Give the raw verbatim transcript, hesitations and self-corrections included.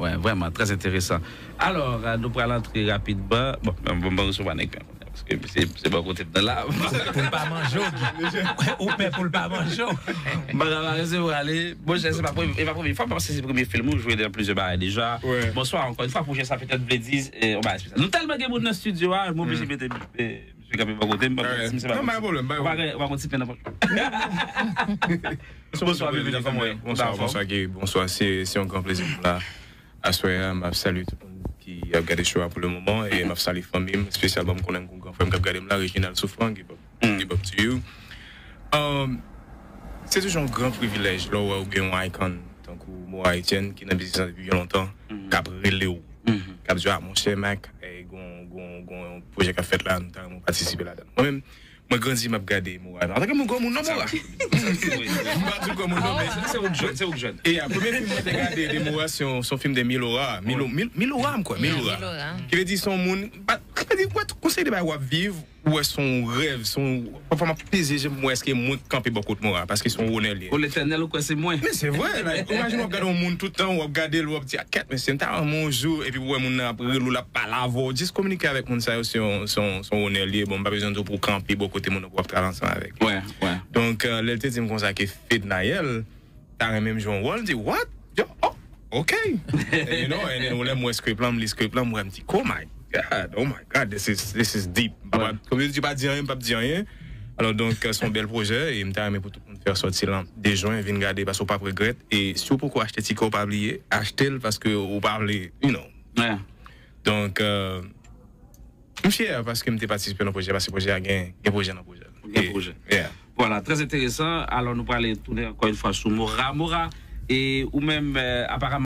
wè, vrèman, trè enteresan. Alò, euh, nou pral antre rapidman. Bon, bon, bon, resevwa nèg, paske se, se bò kote m nan la. Pou l pa manje w, Guy. Ou pè pou l pa manje w. M pa ka pa resevwa li. Monchè, se pa premye, e pa premye fwa, paske se premye fim ou jwe nan plizyè bagay deja. Bonswa, ankò yon fwa, pwojè sa petèt vle di, eh, yon bagay espesyal. Nou tèlman gen moun nan estidyo a, m oblije mete, eh, misye kanpe bò kote m, pa si misye pa... Non, pa gen pwoblèm, pa gen pwoblèm. Ou pa gen ti pen nan pòch. Bonswa, byenveni, kòman w ye? Bonswa, bonswa, Guy. Bonswa, se, se yon gran plezi pou m la. Aswè a, m ap salye tout moun ki ap gade show a pou le moman, e m ap salye fanmi m, espesyalman m konnen m gon gran frè m k ap gade m la, Reginald Souffrant, big up, big up to you. Um, se toujou yon gran privilèj lè w wè ou gen yon icon tankou Moura Etienne ki nan biznis lan depi byen lontan, k ap rele w, k ap di w, "Ah, monchè Mac, eh, gon, gon, gon pwojè k ap fèt la, nou ta renmen w patisipe ladan l." Mwen menm, mwen grandi, m ap gade Moura. Antanke moun, granmoun non, Moura. M pa di granmoun non, men se ou k jèn, se ou k jèn. E a, premye fim mwen te gade de Moura, se yon, se yon fim de Milora. Milo, Mil-, Milora, m kwè, Milora. Milora. Ki vle di se yon moun, pa, ki vle di, wè, tout konsèy de bagay w ap viv, ou wè se yon rèv, se yon, pafwa m ap peze je m, m wè èske mwen k kanpe bò kot Moura, paske se yon onè li ye. O Letènèl, ou kwè se mwen? Men se vre, like, imajine w ap gade yon moun tout tan, w ap gade l, w ap di, "Ah, kèt, mesye, m ta renmen yon jou," epi w wè moun nan ap rele w, l ap pale avè w, jis kominike avèk moun sa yo, se yon, se yon, se yon onè li ye. Bon, m pa bezwen di w pou w kanpe bò kote moun nan pou w ap travay ansanm avèk li. Wè, wè. Donk, euh, lè l te di m konsa ke Fednaelle ta renmen m jwe yon wòl, m di, "What?" Yo, oh, ok. And, you know, and then, lè m wè script lan, m li script lan, m wè, m di, "Oh my God, oh my God, this is, this is deep." M pa, kòm yo di, pa di anyen, m p ap di anyen. Alò, donk, se yon bèl pwojè, e m ta renmen pou tout moun fè sòti lan de jen, vin gade, paske w p ap regrèt. E si w poko achte tikè, w pa bliye, achte l, paske w pa vle, you know. Donk, euh, m fyè paske m te patisipe nan pwojè, paske pwojè a gen, gen pwojè nan pwojè. Gen pwojè. Yeah. Vwala, trè enteresan. Alò, nou prale tounen ankò yon fwa sou Moura. Moura, e ou menm, euh, aparamman,